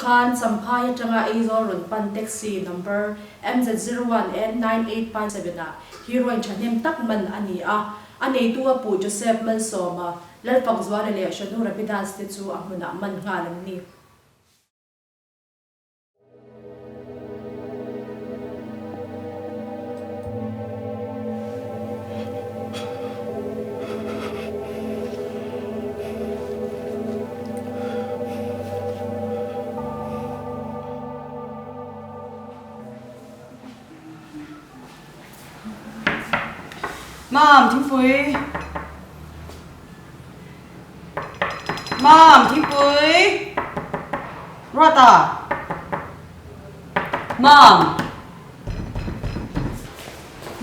khan Champhai atanga Aizawl rawn pan taxi number MZ 01 N 9857 ah heroin thahnem tak man a ni a, a neitu a puh Joseph Malsawma, Lalfakzuala leh Shanu Ravidas te chu a hmunah man nghal an ni. Mam, thingpui. Mam, thingpui. Ruata. Mam.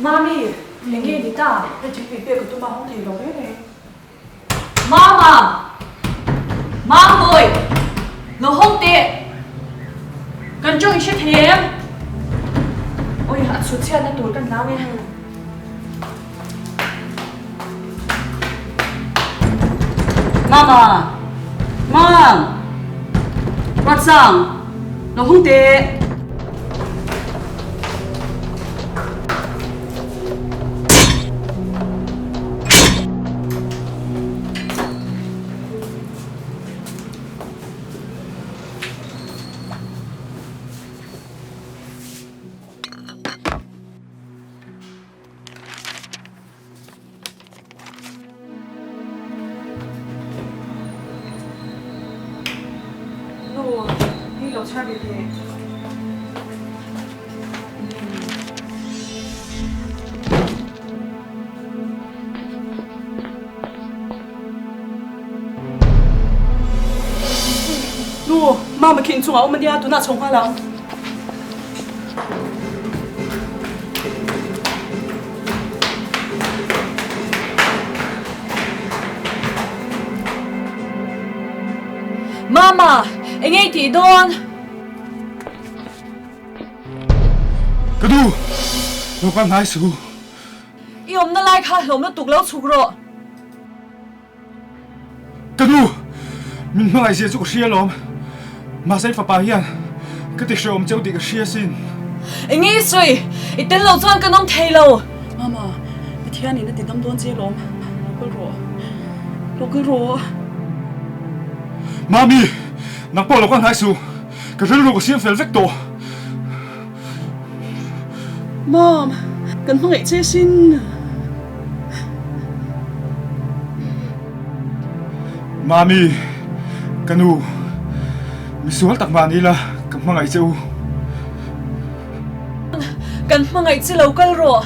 Mami, eng nge ni ta? Hei thingpui pek ka tum a, hawng thei lo reng reng. Mama! Mambawi! Lo hawng teh! Kan tawng i hre thei em? Awi, a chhut chhiatna tur kan hlau e. Mama! Mam! Ruatsang! Lo hawng teh! Nu, hei lo chhar ve teh. Nu, mama khi inchungah a awm ania, tunah chho nghal ang. Mama, eng nge i tih dawn? Ka duh, lo kal hnai suh. I awmna lai kha hlawm lutuk lo chhuk rawh. Ka nu, min hmangaih zia chu ka hria alawm. Mahse i fapa hian ka ti hrehawm cheu tih ka hria asin. Enge i sawi? I tel lo chuan kan awm thei lo. Mama, Pathian in a ti dam dawn che alawm. Lo kal rawh. Lo kal rawh. Mami, nang pawh lo kal hnai suh. Ka rilru ka siam fel vek tawh. Mom, kan hmangaih che sin. Mami, ka nu, misual tak mah ni la, ka hmangaih che u. Kan hmangaih che lo kal rawh.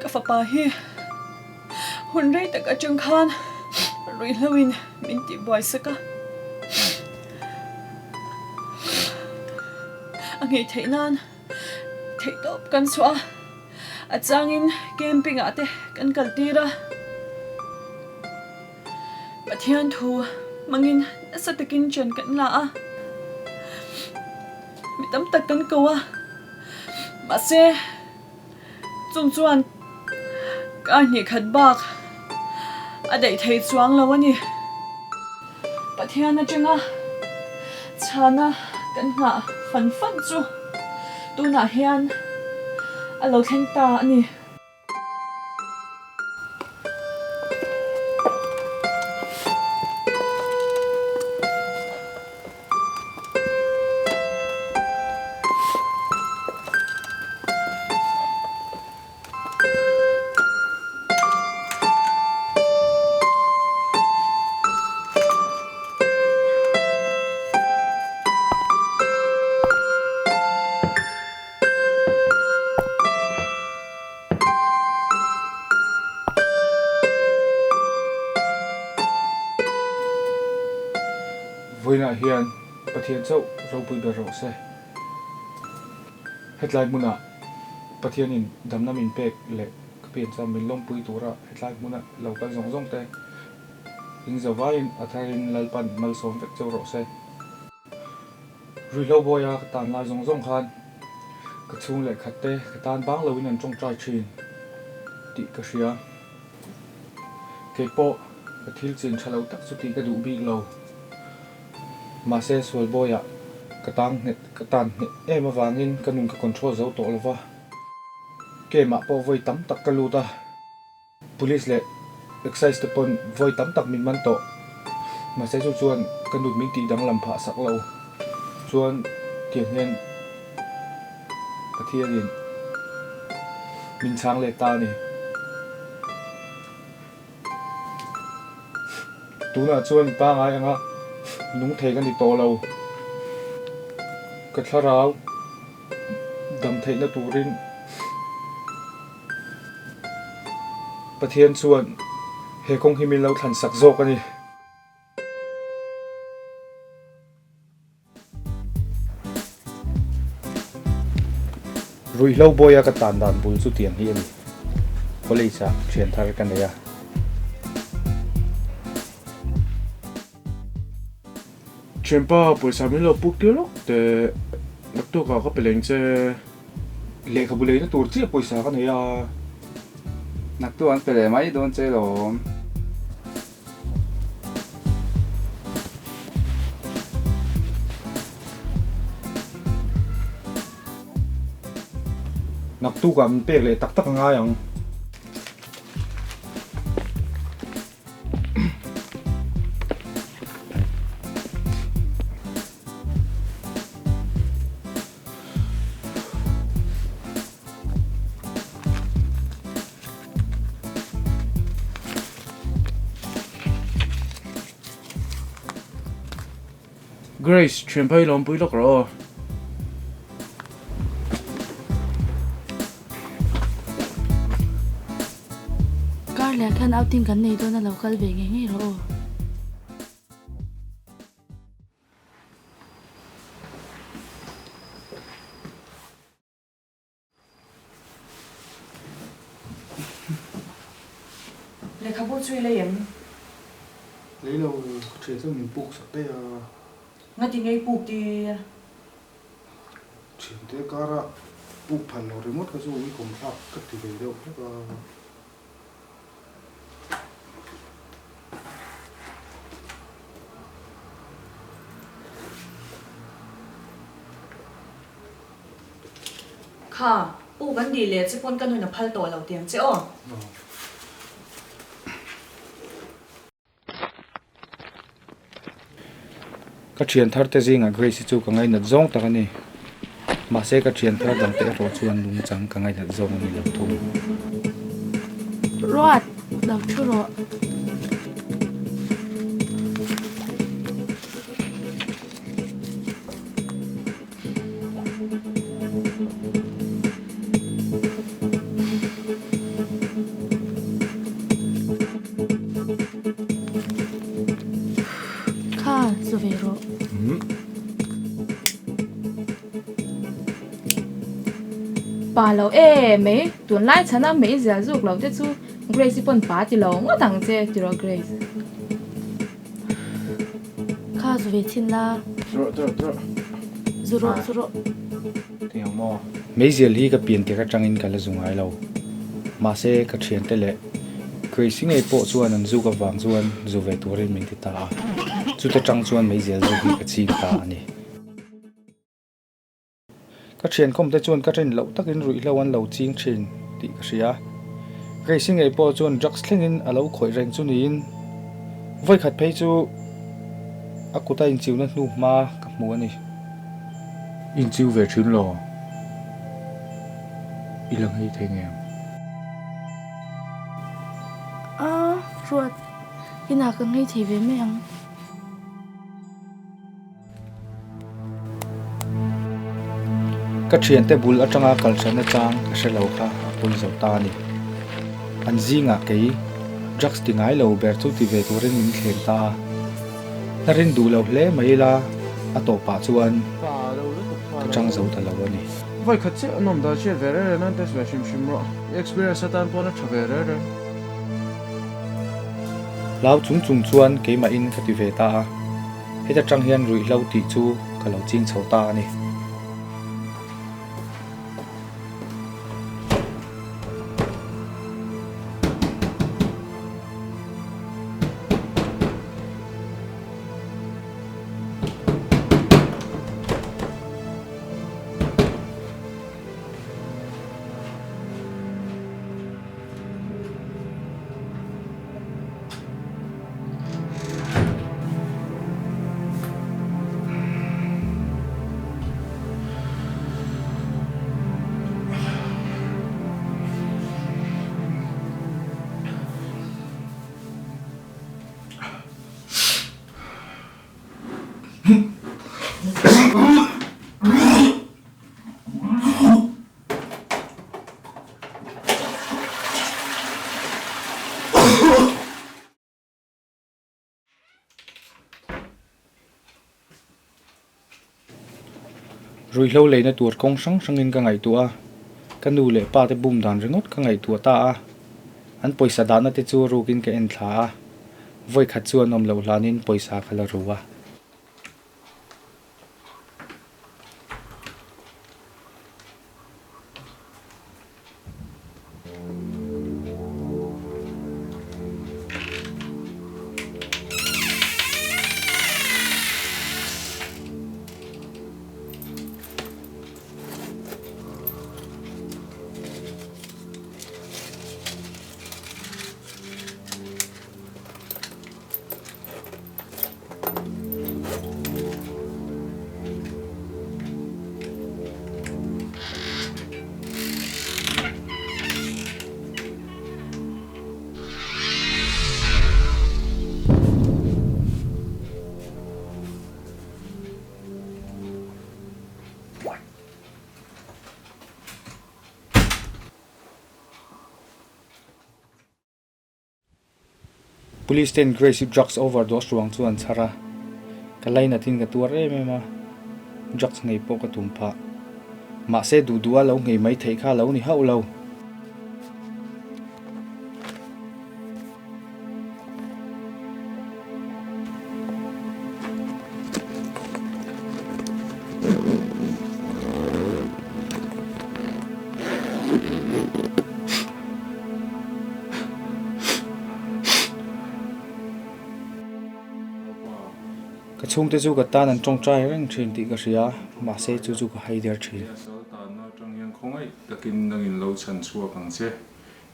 Ka fapa hi hun rei tak atang khan ruihhlo in min tihbuai sak a. A ngei theih nan theihtawp kan chhuah a, a changin camping ah te kan kal tir a. Pathian thu hmangin nasa takin chen kan la a, mi tam tak kan ko a, mahse chung chuan kar hnih khat bak a daih thei chuang lo a ni. Pathian atanga chhana kan nghah fan fan chu tunah hian a lo thleng ta a ni. Vawiinah hian Pathian chauh ropui ber rawh se. Hetlai hmunah Pathianin damna min pek leh. piancham min lawmpui tura hetlai hmuna lo kal zawng zawng te in zavaiin a tharin Lalpan malsawm vek cheu rawh se. Ruihhlo bawia ka tan lai zawng zawng khan ka chhung leh khat te ka tan bang loin an tawngtai thin tih ka hria. Keipawh ka thil chin tha lo tak chu tih ka duh bik lo. Mahse sual bawiah ka tang nghet ka tan nghet em avangin ka nun ka control zo tawh lo va. Game ah pawh vawi tam tak ka lut a. Police leh Excise te pawn vawi tam tak min man tawh. Mahse chu chuan ka nut min tih danglam phah sak lo. Chuan tiang hian Pathianin min chhang leh ta a ni. Tunah chuan pangai anga nung thei ka ni tawh lo. Ka thlarau dam theihna turin Pathian chuan he kawng hi min lo thlan sak zawk a ni. Ruihhlo bawia ka tan dan bul chu tiang hi a ni. College ah thian thar ka nei a. Thianpa pawisa min lo puk tir lawk teh naktuk ah ka pe leng che. Lehkhabu leina tur chiah pawisa ka nei a. Naktuk an pe leh mai dawn che lawm. Naktukah min pek leh tak tak a ngai ang. Grace, thian phei lawmpui lawk rawh aw. Kar leh khan outing kan nei dawn a lo kal ve ngei ngei rawh aw. Lehkhabu chu i lei em? Lei lo, ka thian chuan min puk sak daih a. Ngati ngei puk tir? Thiante kara puk phal lo ringawt kha chu uikawm thlak ka ti ve deuh hlek a. Kha, pu kan dih leh che pawn ka nun a phal tawh lo tiang che aw. Ka thian thar te zingah Grace hi chu ka ngainat zawng tak a ni. Mahse ka thian thar dang te erawh chuan nungchang ka ngainat zawng a ni lo thung. Ruat, lo thu rawh. Kha zu ve rawh. Pa lo e mai tunlai chhana mai zial zuk lo te chu Grace i pawn pa ti lo ngawt ang che ti rawh Grace. Kha zu ve thin la. Zu rawh, zu rawh, zu rawh. Zu rawh, zu rawh. Ti ang maw? Meizial hi ka pian tirh atangin ka la zu ngai lo. Mahse, ka thiante leh Grace-i ngei pawh chuan an zuk avang chuan zu ve turin min ti ta a. Chuta tang chuan meizial zuk hi ka ching ta a ni. Ka thiankhawm te chuan ka rin loh takin ruihhlo an lo ching thin tih ka hria. Grace-i ngei pawh chuan drugs thlengin a lo khawih reng chu niin vawikhat phei chu a kut a inchiuna hnu hma ka hmu a ni. Inchiu ve thin lo, i la nghei thei ngem? A, Ruat, inah ka nghei thei ve mai ang. Ka thiante bul atanga kalhran atang ka hre lo kha a pawi zo ta a ni. An zingah kei drugs ti ngai lo ber chu ti ve turin min thlem ta a. Hna rin duh lo hle mai ila a tawpah chuan ka chang zo ta lo a ni. Vawi khat chiah an awm dan hriat ve reng reng nan test ve hrim hrim rawh. I experience atan pawn a tha ve reng reng. Hlau chung chung chuan keimahin ka ti ve ta a, heta tang hian ruihhlo tih chu ka lo ching chho ta a ni. Ruihhlo leina tur kawng hrang hrangin ka ngaihtuah a, ka nu leh pa te bum dan ringawt ka ngaihtuah ta a, an pawisa dahna te chu rukin ka en thla a, vawi khat chu an awm loh hlanin pawisa ka la ru a. Police ten Grace-i drugs overdose ruang chu an chhar a, ka lainatin ka tuar em em a, drugs nghei pawh ka tum phah. Mahse duh duh a lo nghei mai theih kha a lo ni hauh lo. Ka chhungte chu ka tan an tawngtai reng thin tih ka hria, mahse chu chu ka hai der thin. Saltanna atang hian khawngaih takin nangin lo chhan chhuak ang che.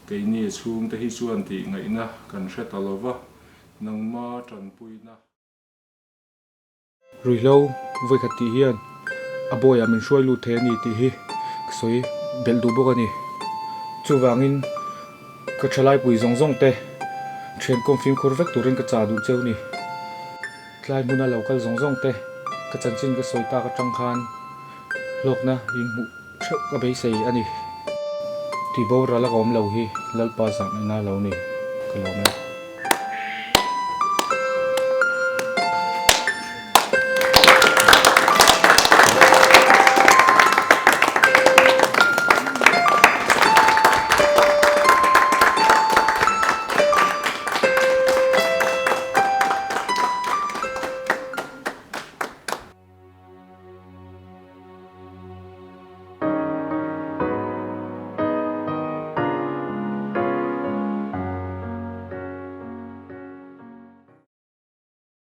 Keini a chhungte hi chuan tih ngaihna kan hre ta lova, nangma tanpuina. Ruihhlo vawikhat tih hian a bawiah min hruai lut thei a ni tih hi ka sawi belh duh bawk a ni. Chuvangin ka thalaipui zawng zawng te thian kawm fimkhur vek turin ka chah duh cheu ni. Tlai hmuna lo kal zawng zawng te ka chanchin ka sawi tak atang khan hlawkna in hmuh theuh ka beisei a ni. Tih boral a ka awm lo hi Lalpa zah ngaihna lo ni ka lawm e.